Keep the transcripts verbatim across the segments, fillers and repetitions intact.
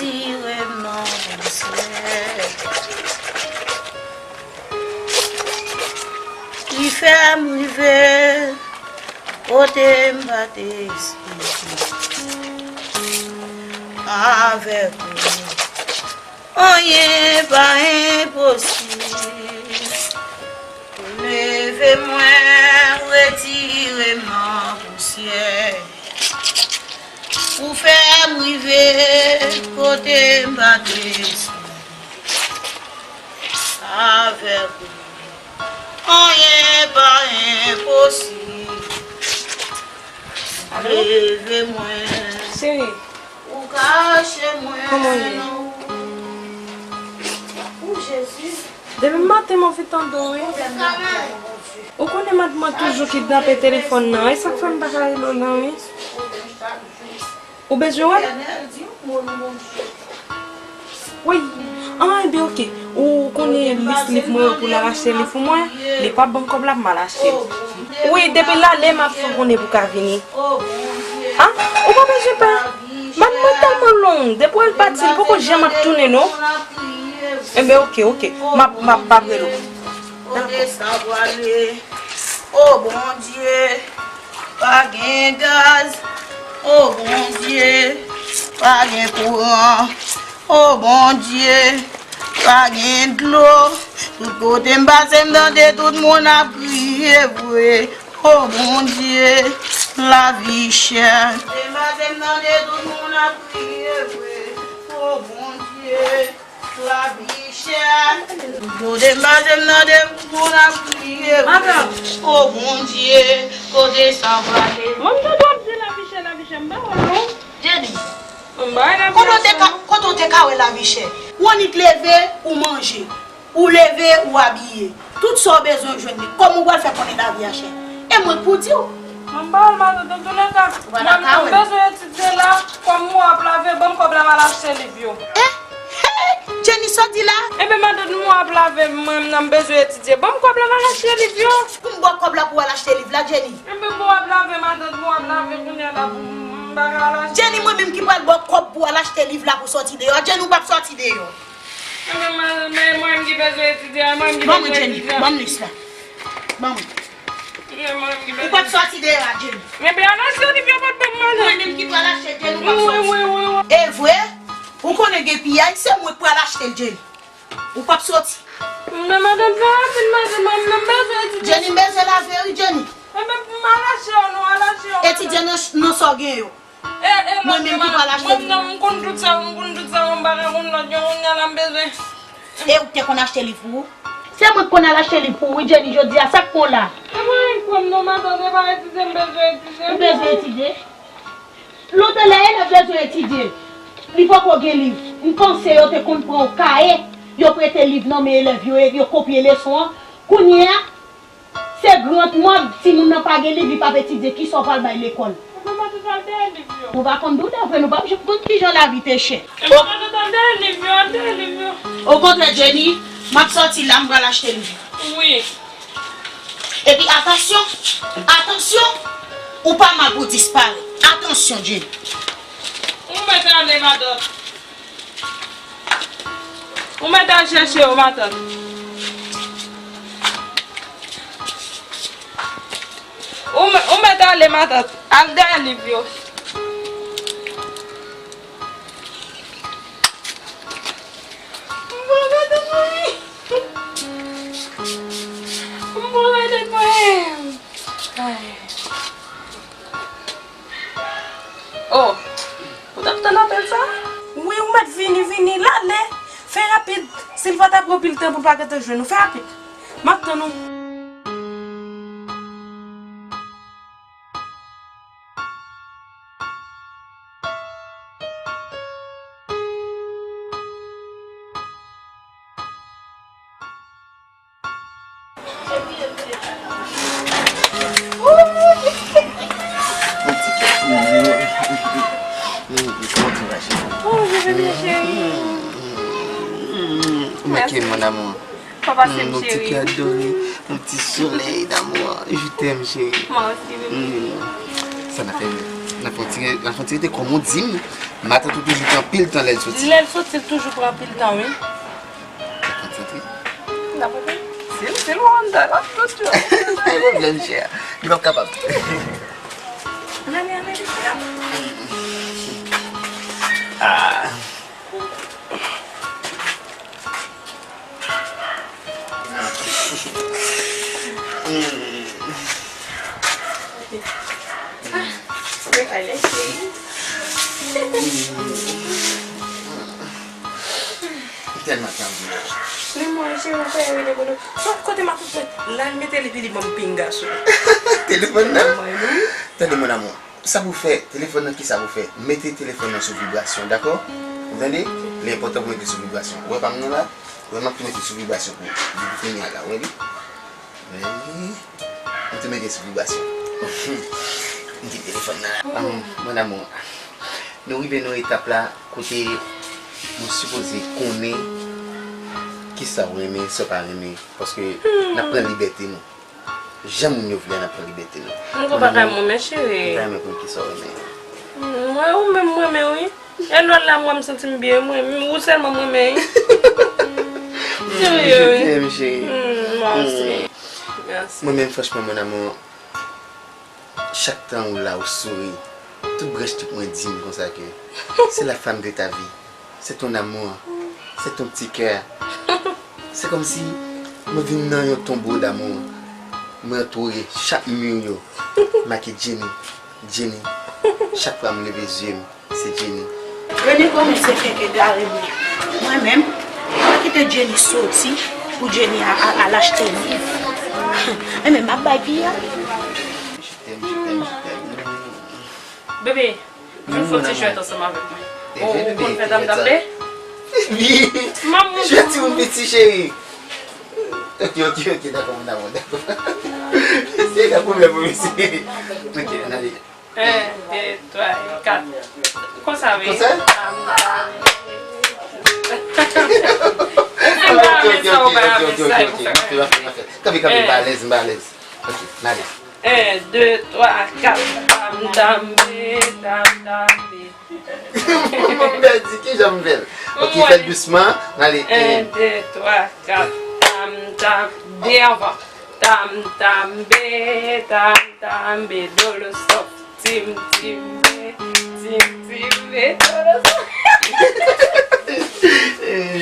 Retire m nan pousyè ki fè m rive kote m pa t espere. Avèk ou, anyen pa enposib. Leve mwen, retire m nan pousyè. Ou fè m rive kote m pa t espere. Avèk ou, anyen pa enposib. Alo? Leve mwen. Cheri. Ou kache mwen. Kòman w ye? Nan ou. Ou, Jezi. Depi maten m anvi tande w, wi. Ou konnen madanm mwen toujou kidnape telefòn nan. E sa k fè m pa ka rele w lan, wi. Ou bezwen wè m? Wi. Ah, enben, oke. Ou konnen lis liv mwen yo pou l al achte liv pou mwen? Li p ap ban m kòb la pou m al achte l. Wi, depi l ale, m ap fè w konnen pou w ka vini. Ah, ou pa bezwen pè. Madanm mwen tèlman long, depi w al pati, li poko janm ap tounen, non. Enben, oke, oke. M ap, m ap, m ap rele w. Dakò. O Bondye, pa gen gaz. O Bondye, pa gen kouran. O Bondye, pa gen dlo. Tout kote m pase, m tande tout moun ap kriye vre. O Bondye, lavi chè. Tout kote m pase, m tande tout moun ap kriye vre. O Bondye. Lavi chè. Kote m pase m tande moun ap kriye. Madanm. O Bondye, kote sa prale? Mwen m tande w ap di lavi chè, lavi chè, m pa wè w non. Jenny. M pa wè lavi chè. Kote w te ka, kote w te ka wè lavi chè? Ou annik leve, ou manje. Ou leve, ou abiye. Tout sa w bezwen w jwenn li. Kòman w pral fè konnen lavi a chè? E mwen k pou di w. Mwen m pa wè l matant, antoulèka, mwen m bezwen etidye la, kòb mwen ap lave, ban m kòb la m al achte liv yo. Eh? Hey! Jenny, sa w di la? Enben, matant, mwen ap lave, mwen menm nan m bezwen etidye. Ban m kòb la m al achte liv yo. Pou m ba w kòb la pou w al achte liv la, Jenny? Enben, mwen ap lave, matant, mwen ap lave, kounye a la pou m, m pa ka al achte. Jenny, mwen menm ki pral ba w kòb pou w al achte liv la pou w sòti deyò. Jenny, ou p ap sòti deyò. Enben, mwen, men mwen menm ki bezwen etidye, mwen menm ki bezwen etidye. Ban mwen, Jenny, ban m lis la. Ban mwen. Ou p ap sòti deyò a, Jenny. Men pral achte liv yo pot ban m, madanm. Mwen menm ki pral achte, Jenny, ou p ap sòti. Wi, wi, wi, wi. E vre? Ou konnen gen piyay, se mwen k pral achte l, Jenny. Ou p ap sòti. Men madanm, fè rapid, madanm, mwen menm bezwen etidye. Jenny, m bezwen lave, wi, Jenny. Enben, m al achte yo, non, al achte yo, madanm. Etidye nan, nan sa w gen yo. E, e, mwen menm ki pral achte. Mwen menm, m konn tout sa, m konn tout sa, m pa ka konn lòt yo, kounye a la m bezwen. E ou k te konn achte liv pou ou? Se mwen k konn al achte liv pou ou, wi, Jenny, jodi a, sa k pran w la? E mwen menm k pran m non, matant, e pa etidye m bezwen etidye. Ou bezwen etidye? Lontan lè elèv bezwen etidye, li poko gen liv. M panse yo te konn pran yon kaye, yo prete liv nan men elèv yo, e yo kopye leson an. Kounye a, se gran mòd, timoun nan pa gen liv, li p ap etidye, kisa w pral bay lekòl? Mwen pa tout al dèyè liv yo. Mwen pa konn di w lè vre, nou p ap janm konn kijan lavi te chè. Mwen pa tout al dèyè liv yo, al dèyè liv yo. Okontrè, Jenny, m ap sòti la, m pral achte liv yo. Wi. Epi atansyon, atansyon, ou pa mal pou disparèt. Atansyon, Jenny. Ou mèt ale, matant. Ou mèt al chèche yo, matant. Ou mè-, ou mèt ale, matant. Al dèyè liv yo. M pral pèdi mwen. M pral pèdi mwen. Ay. Oh, ou t ap tann apèl sa? Wi, ou mèt vini, vini, l ale. Fè rapid. Si l pa ta pran pil tan pou l pa gentan jwenn ou, fè rapid. M ap tann ou. Mon ti kè. Mm, mm, kòman ti va, cheri? Bonjou, bebe cheri. Mm, mm, mm, mm, mm. Ou manke m, mon amour. Papa, se m, cheri. Mon ti kè adore, mon ti soleil d'amour. Je t'aime, chérie. Moi aussi, bébé. Mm. Sa n ap fè, bebe? N ap fè yon ti, n ap fè yon ti rete kòm ou di m. Matant ou toujou pran anpil tan lè l soti. Lè l soti, l toujou pran anpil tan, wi. L ap konsantre. L ap konsantre. Se l, se l Wanda, l ap konsantre. Pa gen pwoblèm, chè. Li p ap kapab. Ann ale, ann ale, chè. Ah. Mwen kay lèche. M tèlman tann ou. Men mwen, cheri, mwen fè rele bodo. Kote matant mwen? La, l mete li, epi li ban m pinga sou li. Telefòn nan? Mwen, wi. Tande, mon amour. Sa pou fè, telefòn nan, kisa pou fè? Mete telefòn nan sou vibrasyon, dakò? Ou tande? Li enpòtan pou mete sou vibrasyon. Ou wè pa m nan la? Ou wè m ap tou mete sou vibrasyon pou, pou fini a la, ou wè li? Wi. M tou mete sou vibrasyon. M kite telefòn nan la. Ah, mon amour. Nou rive nan etap la kote nou sipoze konnen kisa w renmen, sa w pa renmen. Paske n ap pran libète nou. Jan moun yo vle, n ap pran libète nou. M gon bagay mwen, men cheri. M ta renmen konn kisa w renmen. Mwen, ou menm, mwen renmen, wi. E lòt la, mwen, m santi m byen, mwen, ou sèlman mwen renmen, wi. Serye, wi. Je t'aime, chérie. Mm, mwen osi. Mèsi. Mwen menm, franchman, mon amour, chak tan ou la, ou souri, tout branch tèt mwen di m konsa ke c'est la femme de ta vie. C'est ton amour. C'est ton petit cœur. Se kòmsi mwen vin nan yon tonbo d'amour. Mwen antoure chak mi yo make Jenny, Jenny. Chak fwa m leve zye m, se Jenny. Rene kòmanse kèk egare mwen. Mwen menm, mwen kite Jenny soti pou Jenny a, a, al achte liv. Mwen menm, m ap bay pi a. Je t'aime, je t'aime, je t'aime. Bebe, vin fè yon ti jwèt ansanm avèk mwen. Ou konn fè dam dam de? Wi. Jwèt timoun piti, cheri. Ok, ok, ok, dakò, mon amour, dakò. Se ka pwoblèm pou misye. Ok, ann ale. En, de, twa, e kat. Konsa, wi. Konsa? Dam dam. Ou fin pa renmen sa, ou pa renmen sa, e pou fè. Kanpe, kanpe, m pa alèz, m pa alèz. Ok, ann ale. En, de, twa, kat. Dam, dam, be, dam, dam, be. M pèdi, kijan m fè l? Ok, fè l dousman. Ann ale. En, de, twa, kat. Dam, dam, be anvan. Dam, dam, be, dam, dam, be, dolo, stop. Tim, tim, be, tim, tim, be, dolo, stop.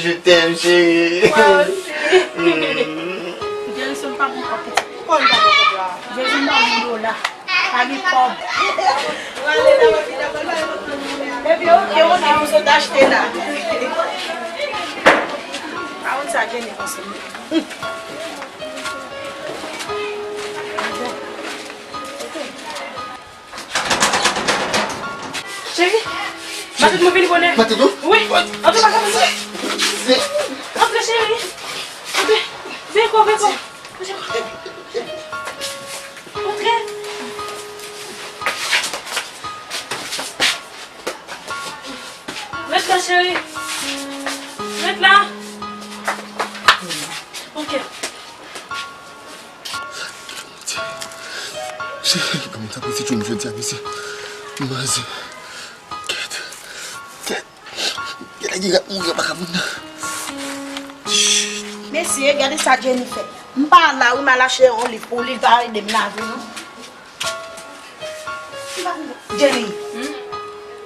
Je t'aime, chérie. Mwen osi. Jezi, m pa gon kòb pitit. Kòman pa gon kòb la? Jezi, m pa gon dola. Pa gen kòb. Epi, ok, on di nou sot achte la. Pa konn sa Jenny panse. Cheri, matant mwen vini bonè. Matant ou? Wi. Antre, matant mwen. Antre, cheri. Antre. Vin kò, vin kò. Antre. Ret la, cheri. Ret la. Ok. Cheri, kòman sa pase jwenn jodi a, mesye? Manzè. Kèt. Kèt. Kèt, nèg ap mouri an baka moun nan. Mesye, gade sa Jenny fè. M pa la wi, m al achte yon liv pou li, li pa ede m lave non. Jenny,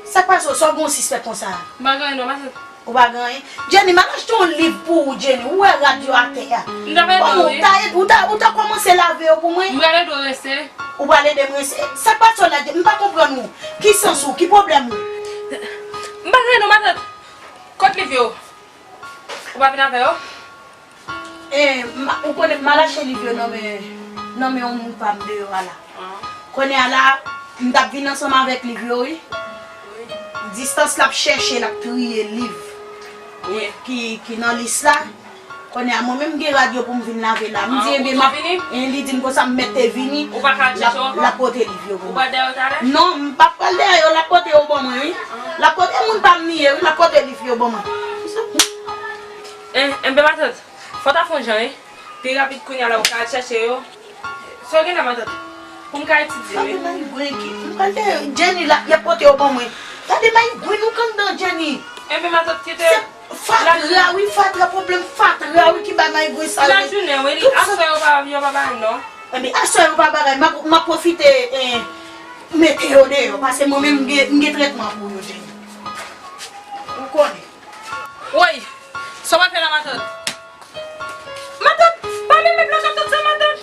sa k pase w? Sa w gen yon sispèk konsa? M pa gen anyen non, matant. Ou pa gen anyen? Jenny, m al achte yon liv pou ou, Jenny. Ou wè rad yo atè a. M ta fè non, wi. Ou ta, ou ta, ou ta kòmanse lave yo pou mwen? M pral ede w rense. Ou pral ede m rense? Sa k pase w la, Jenny? M pa konprann ou. Ki sans ou? Ki pwoblèm ou? M pa gen anyen non, matant. Kot liv yo? Ou pa vin avè yo? E, m, ou konnen m al achte liv yo nan men, nan men yon moun pa m deyò a la. Kounye a la, m t ap vin ansanm avèk liv yo, wi. Distans l ap chèche, l ap triye liv ki, ki nan lis la. Kounye a, mwen menm, m gen rad yo pou m vin lave la. M di, ebyen, m ap, e, li di m konsa, m mèt te vini. L ap, l ap pote liv yo pou mwen. Non, m p ap pral dèyè yo, l ap pote yo ban mwen, wi. L ap pote moun pa m li ye, wi, l ap pote liv yo ban mwen. E, enben, matant. Fò w ta fè yon jan, wi. Pi rapid kounye a la, ou ka al chèche yo. Sa w gen la, matant? Pou m ka etidye, wi. Gade maigren ki, m pral te Jenny la, y ap pote yo ban mwen. Gade maigren nou k anndan, Jenny. Enben, matant, kite. Se fatra, wi, fatra, pwoblèm fatra, wi, ki bay maigren sa yo. Lajounen, wi, aswè yo pa, yo pa bay non. Enben, aswè yo pa bagay, m ap, m ap pwofite, eh, mete yo deyò, paske mwen menm m gen, m gen trètman pou yo, Jenny. Ou konnen. Woy, sa w ap fè la, matant? Matant, pa limen plak atant sa, matant.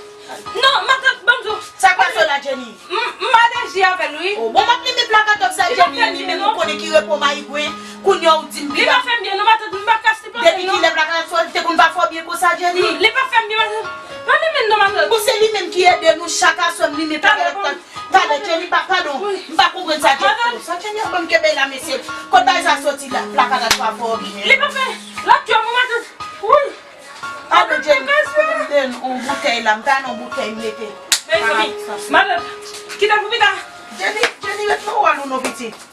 Non, matant, ban m di w. Sa k pase w la, Jenny? M, m alèji avè l, wi. Oh, bon, m ap limen plak atant sa, Jenny, limen, ou konnen ki repo maigren. Kounye a ou di m li pa fè m byen, non, matant, m pa ka sipoze, non. Depi kilè plak atant sa, li te konn pa fè w byen konsa, Jenny? Li pa fè m byen, matant. Pa limen, non, matant. Bon, se li menm ki ede nou chak aswè m limen plak atant. Talè, Jenny, pa, padon. M pa konprann sa Jenny. Sa Jenny ap ban m kenbe la, mesye. Kot bagay sa soti la? Plak atant pa fè w byen. Li pa fè. L ap tchwe mwen, matant. Wi. Padon, Jenny, m te nan yon boutèy la. M ta nan yon boutèy m mete. Mezanmi, matant, kite l pou pita. Jenny, Jenny, ret nan wòl ou non, pitit.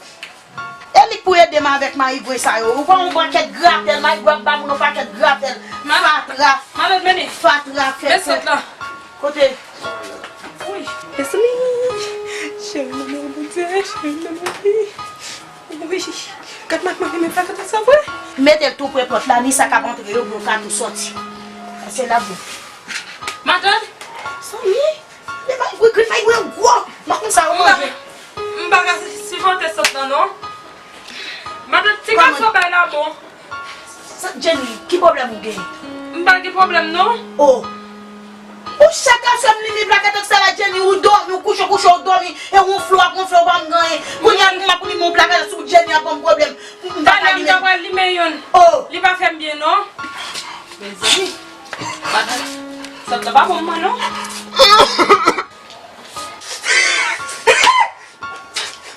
E li k pou ede m avèk maigren sa yo. Ou pran yon pakèt gratèl, maigren ap ba moun yon pakèt gratèl. Fatra. Matant, men li. Fatra, fè, fè. Men sot la. Kote? Wi. Mezanmi. Cheri, mwen nan Bondye, cheri, mwen nan vi. Wi. Gad maigren, men pa gade sa vre. Mete l tou pre pòt la, ni sa k ap antre yo, pou yo ka tou sòti. Se la pou. Matant. Zanmi. Li pa gwo, grenn maigren gwo. M pa konn sa yo manje. M pa ka sipòte sant lan non. Matant, ti gason bay la bon. Sa, Jenny, ki pwoblèm ou genyen? M pa gen pwoblèm non. Oh. Ou chak aswè m limen plak atant sa la, Jenny, ou dòmi, ou kouche, kouche, ou dòmi, e ou wonfle, w ap wonfle, ou pa menm gen anyen. Kounye a m ap limen yon plak atant sou Jenny ap ban m pwoblèm. M pa ka limen. Talè m ta pral limen youn. Oh. Li pa fè m byen non. Mezanmi. Matant, sant lan pa bon mwen non.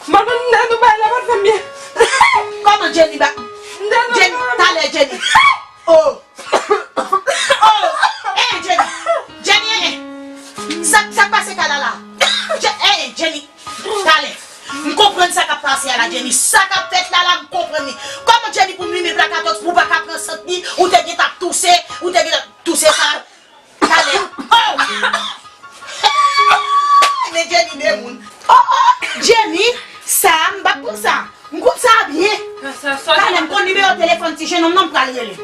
Matant, m nan nou bay la pa fè m byen. Kòman Jenny ba? Jenny, talè Jenny. Oh. Oh. Eh, Jenny. Jenny, eh, eh. Sa, sa k pase kay la la? Je-, eh, Jenny. Talè. M konprann sa k ap pase a la, Jenny. Sa k ap fèt la la, m konprann li. Kòman Jenny pou m limen plak atant pou w pa ka pran sant li, ou te gentan ap touse, ou te gentan ap touse sa. Talè. Oh! Men Jenny de moun. Oh, oh, Jenny, sa, m pa t konn sa. M konn sa byen. Talè, m konn nimewo telefòn ti jennonm nan, m pral rele.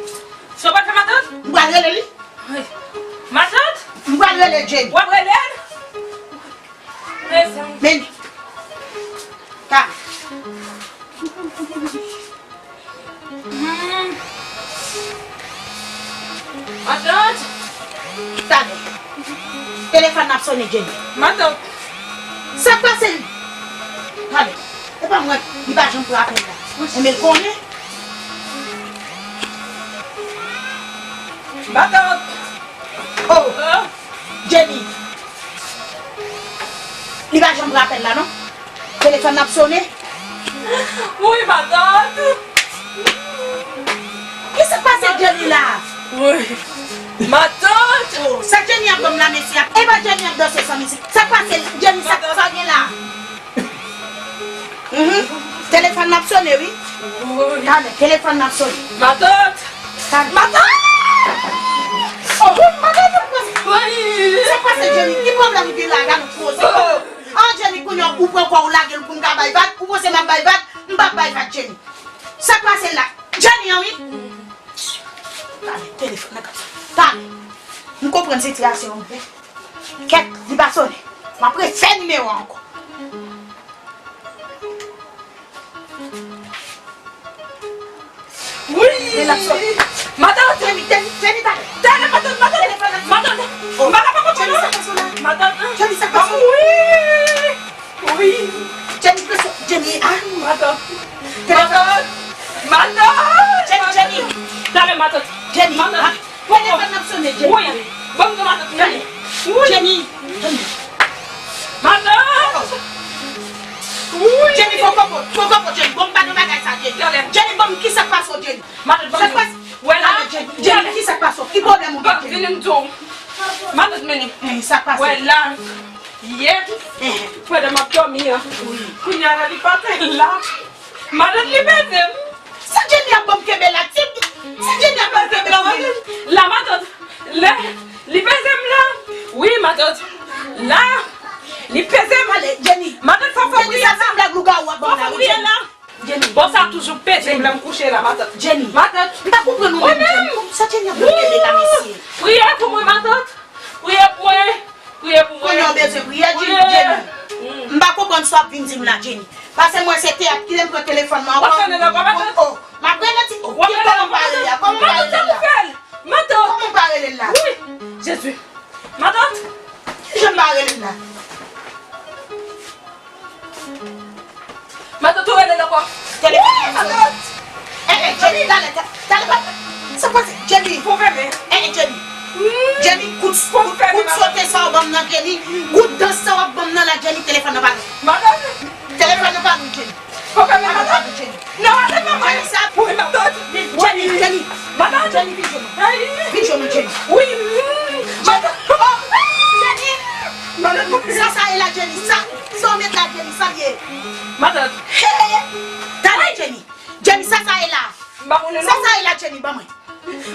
Sa w pral fè, matant? M pral rele li. Wi. Matant? M pral rele Jenny. W ap rele l? Mezanmi. Men. Talè. Hmm. Matant. Talè. Telefòn nan ap sonnen, Jenny. Matant. Sa k pase? Talè. E pa mwen, li pa janm pran apèl la. Enben l konnen. Matant. Oh! Jenny! Li pa janm pran apèl la, non? Telefòn nan ap sonnen? Wi, matant! Kisa k pase Jenny la? Wi. Matant! Oh, sa Jenny ap ban m la, mesye? E pa Jenny ap danse san mizik. Sa k pase Jenny? Sa, sa gen la? Mhm. Telefòn nan ap sonnen, wi. Wi. Talè, telefòn nan ap sonnen. Matant! Talè. Matant! Oh, matant, sa k pase? Wi. Sa k pase, Jenny? Ki pwoblèm ou gen la? Gade ou koze. Oh. Ah, Jenny, kounye a, ou pran kò w lage l pou m ka bay vag. Ou panse m ap bay vag? M p ap bay vag, Jenny. Sa k pase la? Jenny an, wi. Talè, telefòn nan k ap sonnen. Talè. M konprann sitiyasyon an, wi. Kèt, li pa sonnen. M ap refè nimewo a ankò. Wi! Men l ap sonnen. Matant! Jenny, Jenny, Jenny, talè. Talè, matant, matant! Telefòn nan. Matant! Oh. M pa ka pa konprann non. Jenny, sa k pase w la? Matant! Jenny, sa k pase w? Wi! Wi! Jenny, plis, Jenny, ah! Matant! Telefòn. Matant! Matant! Jenny, Jenny! Talè, matant! Jenny, matant! Ah! Telefòn nan ap sonnen, Jenny. Wi. Ban m non, matant. Jenny. Wi. Jenny. Jenny. Matant. Wi. Jenny, fò konpòt, fò konpòt, Jenny. Bon, m pa nan bagay sa, Jenny. Talè. Jenny, bon, kisa k pase w, Jenny? Matant, ban m non. Sa k pase? Wè la. Jenny, Jenny, kisa k pase w? Ki pwoblèm ou gen, Jenny? Vini m di w. Matant, men li. Eh, sa k pase? Wè la. Yè. Eh. Pandan m ap dòmi an. Wi. Kounye a la, li pa te la. Matant, li peze m. Sa Jenny ap ban m kenbe la, ti? Sa Jenny ap ban m kenbe la, matant? La, matant. Lè li peze m la. Wi, matant. La. Li peze m. Pale, Jenny. Matant, fò fè priyè la. Fò fè priyè la. Jenny. Bon, sa toujou peze m lè m kouche la, matant. Jenny. Matant. M pa konprann ou menm, Jenny. Sa Jenny ap rele la, mesye? Priyè pou mwen, matant. Priyè pou mwen. Priyè pou mwen. Kounye a w bezwen priyè, Jenny. M pa konprann sa w ap vin di m la, Jenny. Pase mwen se teyat, kite m pran telefòn mwen ankò. M ap rele l ankò, matant. M ap rele ti, oh, kòman m pa rele a? Kòman m pa rele l la? Matant. Kòman m pa rele l la? Wi, Jezi. Matant. Kijan m pa rele l la? Matant, ou rele l ankò. Telefòn nan sone. Matant. Eh, eh, Jenny, talè, ta- talè, pa- sa pase, Jenny. Pou fèmen. Eh, eh, Jenny. Jenny, kout, kout, kout sote sa w ban m nan, Jenny. Kout dans sa w ap ban m nan la, Jenny, telefòn nan pa nou. Matant. Telefòn nan pa nou, Jenny. Pou fèmen, matant. Non, ale, matant. Jenny, sa. Wi, matant. Jenny, Jenny. Matant. Jenny, vin jwenn mwen. Vin jwenn mwen, Jenny. Wi. Jenny. Oh, Jenny. Matant. Sa, sa e la, Jenny. Sa, sa w met la, Jenny. Sa l ye. Matant. Hey. Talè, Jenny. Jenny, sa, sa e la. M pa konnen non. Sa, sa e la, Jenny, ban mwen.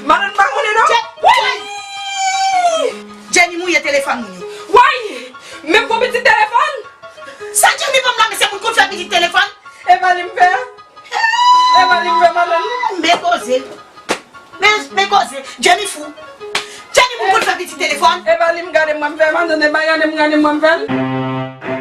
Matant, m pa konnen non. Je- Woy! Jenny mouye telefòn moun yo. Woy! Menm gon pitit telefòn? Sa Jenny ban m la, men se moun konn fè pitit telefòn. E pa li m fè. E pa li m fè, matant. Men koze. Men, men koze. Jenny fou. Jenny moun konn fè pitit telefòn. E pa li m gade mwen m fè, matant. E pa gade m gade mwen m fè l.